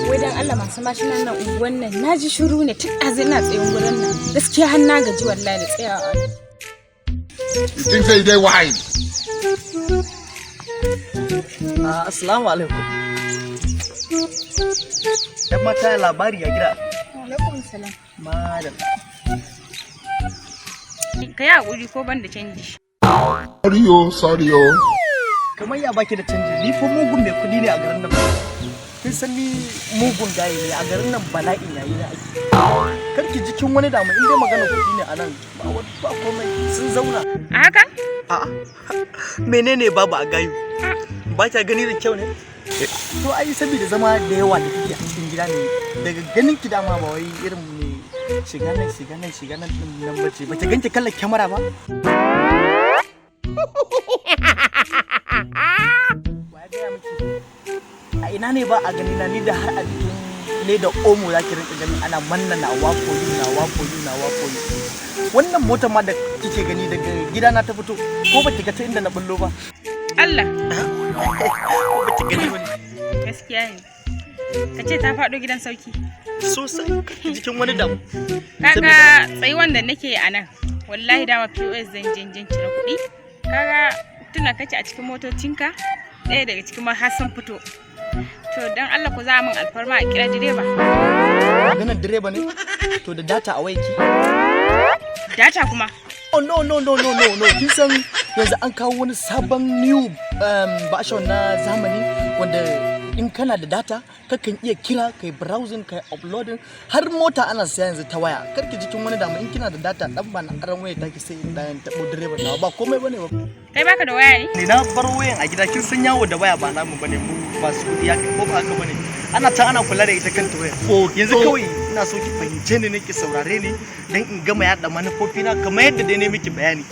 Wai dan Allah, masu mashinan nan unguwan nan, na ji shiru ne tun ɗazu ina tsayin gurin nan. Gaskiya har na gaji wallahi da tsayawa. You think say you dey wise? Ah, assalamu alaikum. ‘Yan mata, labari, ya gida? Alaikum salam. Madam. Ka yi haƙuri, ko ban da canji. Sorry oh, sorry oh. Kamar ya baki da canji? Ni fa mugun mai kuɗi ne a garin nan. Kin san ni mugun gaye ne a garin nan, bala'in yayi na ake. Kar ki jikin wani damu, in dai magana kuɗi ne a nan ba wani, ba komai, sun zauna. A haka? A'a. Menene babu a gayu? Ba kya gani da kyau ne? To ai saboda zama da yawa da kike a cikin gida ne, daga ganin ki dama ba wai irin ne shiga nan, shiga nan, shiga nan din nan bace. Ba ki ganki kallon kyamara ba? Wa ya gaya miki? A ina ne ba a gani na? Ni da har a jikin ne da omo za ki rinka gani ana manna "Nawa for you, nawa for you, nawa for you". Wannan motar ma da kike gani daga gidana ta fito, ko ba ki ga ta inda na bullo ba? Allah. Ko ba ki gani ba ne? Gaskiya ne. Ka ce ta faɗo gidan sauki. Sosai, jikin wani damu. Kaga tsayuwan da nake a nan, wallahi dama POS zan je jin cire kuɗi. Kaga tuna kace a cikin motocinka ɗaya daga cikin ma har sun fito. To dan Allah ku za min alfarma a kira direba. Maganar direba ne? To da data a wayarki? Data kuma? Oh, no, no, no, no, no, no. Kin san yanzu an kawo wani sabon new version na zamani wanda in kana da data kakan iya kira, kai browsing, kai uploading, har mota ana siya yanzu ta waya. Karki jikin wani damu, in kina da data dan ba na aran waya take, sai in dan tabo direban nawa, ba komai bane ba. Kai baka da waya ne? Ni na bar wayan a gida. Kin san yawo da waya ba namu bane, mu masu kudi ya ko ba haka bane? Ana can ana kula da ita kanta wayar. Yanzu kawai ina so ki fahimce ni ne, ki saurare ni dan in gama yaɗa manufofina kamar yadda dai ne miki bayani.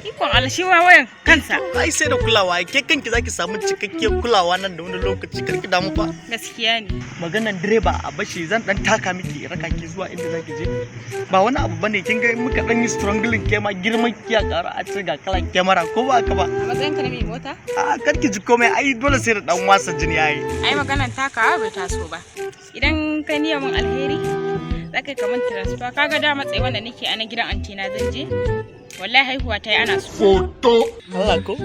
Ikon Allah, shi ma wayan kansa. Ai sai da kulawa, ke kanki zaki samu cikakkiyar kulawa nan da wani lokaci, karki damu fa. Gaskiya ne. Maganan direba a bashi, zan dan taka miki, raka ki zuwa inda zaki je. Ba wani abu bane, kin ga muka dan yi struggling, ke ma girman ki ya ƙara, a ce ga kalan kyamara, ko ba haka ba? A matsayin ka na mai mota? A, karki ji komai, ai dole sai da dan wasa jini ai. Ai maganan takawa bai taso ba. Idan ka niyya mun alheri, za ka yi kaman transfer. Kaga dama tsaye wanda nake a nan, gidan antina zan je. Wallahi haihuwa ta yi, ana so. Photo. Allah ko?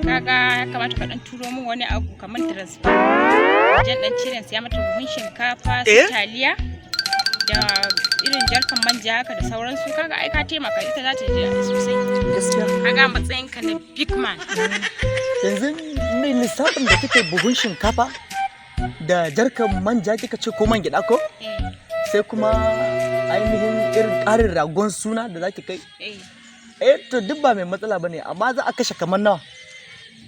Kaga ya kamata ka dan turo min wani abu kaman transfer. Jan dan ciren siya mata buhun shinkafa, su Eh? taliya da irin jarkan manja haka da sauransu. Kaga ai ka taimaka, ita za ta ji daɗi sosai. Gaskiya. Kaga matsayin ka na big man. Yanzu mai lissafin da kika yi, buhun shinkafa da jarkan manja kika ce, ko man gyaɗa ko? Eh. Sai kuma ainihin irin ƙarin ragon suna da zaki kai. Eh. Eh, to duk ba mai matsala bane, amma za a kashe kamar nawa?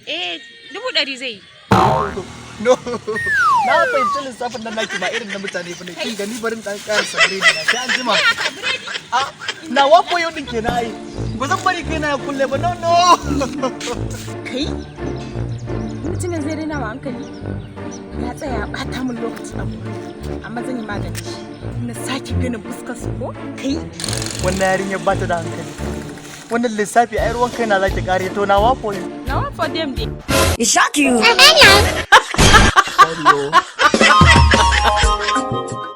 Eh, 100,000 zai yi. No, na fahimci lissafin nan naki ba irin na mutane bane. Kin gani, barin dan ƙarasa biredi na, sai an jima. A nawa koyo din kenan, ai ba zan bari kaina ya kulle ba, no, no. Kai, mutumin zai raina wa hankali, ya tsaya ya bata min lokaci a gurin, amma zan yi magani shi na sake ganin fuskar su ko kai. Wannan yarinyar ba ta da hankali. Wannan lissafi ai ruwan kaina zaki kare. To nawa for you. Nawa for them dai. It shock you. Sorry oh.